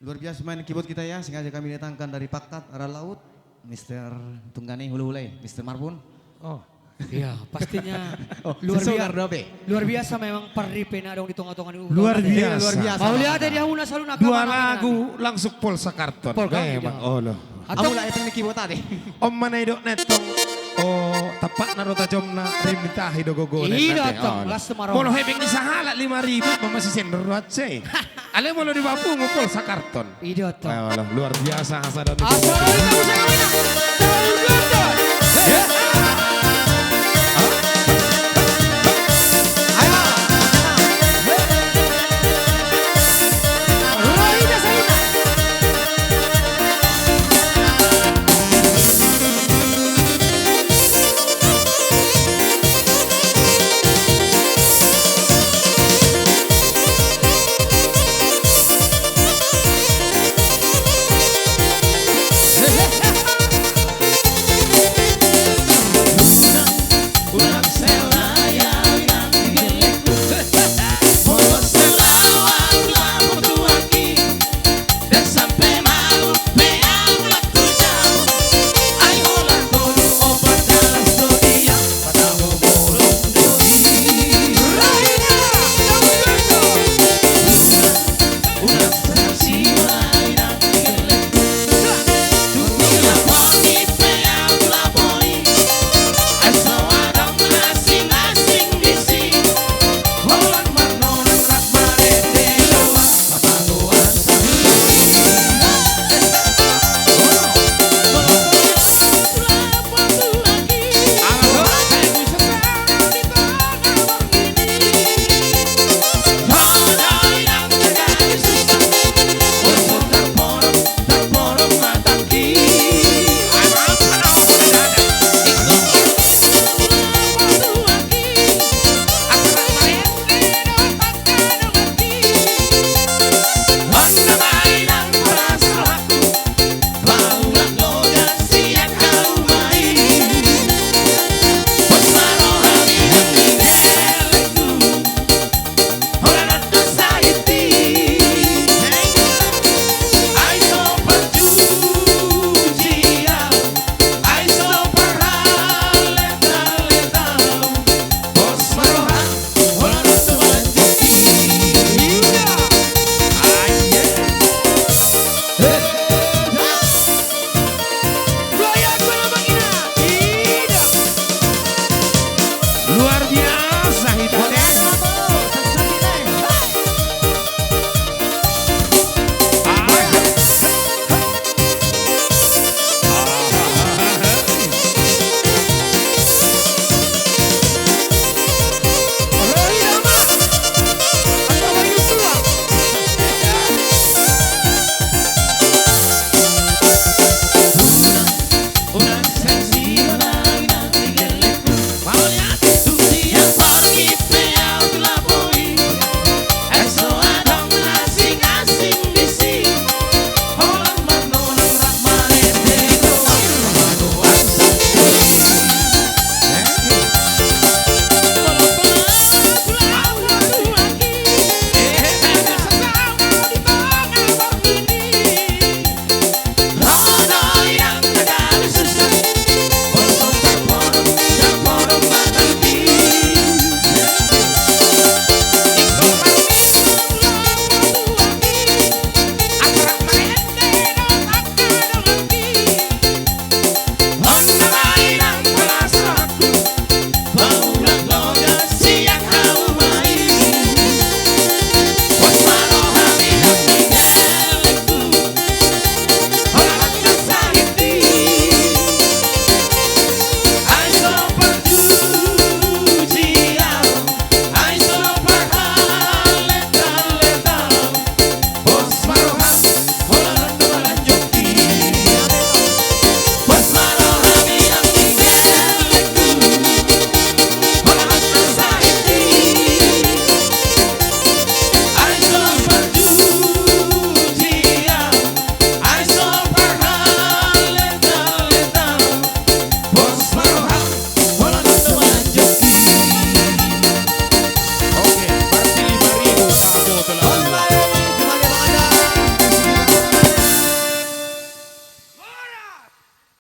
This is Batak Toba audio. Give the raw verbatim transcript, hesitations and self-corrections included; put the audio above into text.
Luar biasa main keyboard kita ya, sengaja kami datangkan dari Pakkat, arah laut. Mister Tunggane, hula-hula ya, Mister Marbun. Oh, iya, pastinya. Oh, luar biasa, luar biasa memang parripe na adong di tonga-tonga ni ulaon. Luar biasa. Iya, luar biasa. Mauliate di hamuna saluhutna. Dua lagu langsung polsa karton. Polsa karton, memang, iya. Olo. Atau mula itu ni keyboard tadi. Om mana idok netong. Oh, tapak na rota jomna, rim ni tahi do gogo. Iya, netong, las tu maro. Molo hepeng ni sahalak lima ribu, mama si sender roat se. Ale molo di bapu ngupol sakarton. Ido to. Wah, luar biasa, asa dan. Asa dan.